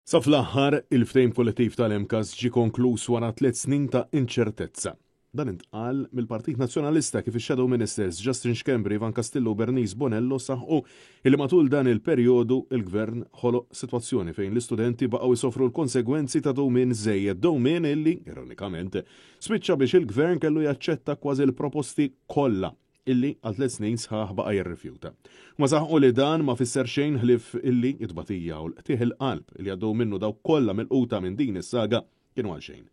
Sa fl-aħħar, il-ftehim kollettiv tal-MCAST ġie konkluż wara tliet snin ta' inċertezza. Dan intqal mill-Partit Nazzjonalista kif ix-Shadow Ministers Justin Schembri, Ivan Castillo u Bernice Bonello saħqu illi matul dan il-perjodu il-Gvern ħoloq sitwazzjoni fejn l-istudenti baqgħu jsofru l-konsegwenzi ta' dewmien żejjed, dewmien illi, ironikament, spiċċa biex il-Gvern kellu jaċċetta kważi l-proposti kollha illi għal tliet snin sħaħ baqa' jirrifjuta. Huma saħqu li dan ma fisser xejn ħlief illi t-tbatija u l-qtigħ il-qalb li għaddew minnu dawk kollha milquta minn din is-saga kienu għal xejn.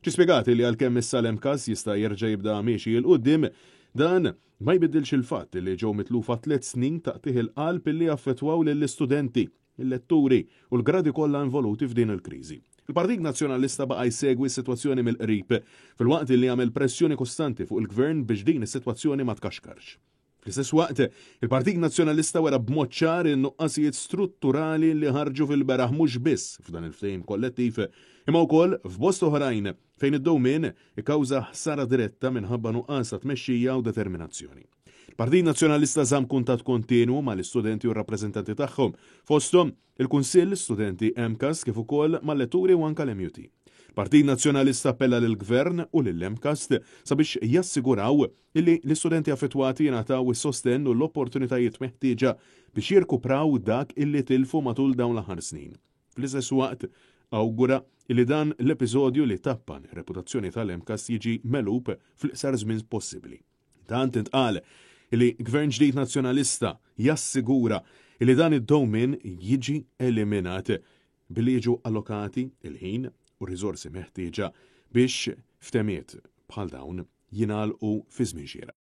Ġie spjegat illi għalkemm issa l-MCAS jista' jerġa' jibda miexi 'l quddiem, dan ma jbiddilx il-fatt illi ġew mitlufa tliet snin ta' qtigħ il-qalb illi affettwaw lill-istudenti, il-letturi u l-gradi kollha involuti f'din il-kriżi. Il-Partit Nazzjonalista baqa' jsegwi s-sitwazzjoni mill-qrib, filwaqt li għamel pressjoni kostanti fuq il-Gvern biex din is-sitwazzjoni ma tkaxkarx. Fl-istess waqt, il-Partit Nazzjonalista wera b'mod ċar in-nuqqasijiet strutturali li ħarġu fil-beraħ mhux biss f'dan il-ftehim kollettiv, imma wkoll f'bosta oħrajn fejn id-dewmien ikkawża ħsara diretta minħabba nuqqas ta' tmexxija u determinazzjoni. Il-Partit Nazzjonalista żamm kuntatt kontinwu mal-istudenti u r-rappreżentanti tagħhom, fosthom il-Kunsill Studenti MCAST kif ukoll mal-letturi u anke l-MUT. Il-Partit Nazzjonalista appella lill-Gvern u lill-MCAST sabiex jassiguraw illi l-istudenti affettwati jingħataw is-sostenn u l-opportunitajiet meħtieġa biex jirkupraw dak illi tilfu matul dawn l-aħħar snin. Fl-istess waqt, awgura illi dan l-episodju li tappan ir-reputazzjoni tal-MCAST jiġi megħlub fl-iqsar żmien possibbli. Tant intqal li Gvern ġdid Nazzjonalista jassigura li dan id-dewmien jiġi eliminat billi jiġu allokati il-ħin u r-riżorsi meħtieġa biex ftehimiet bħal dawn jingħalqu fi żmien xieraq.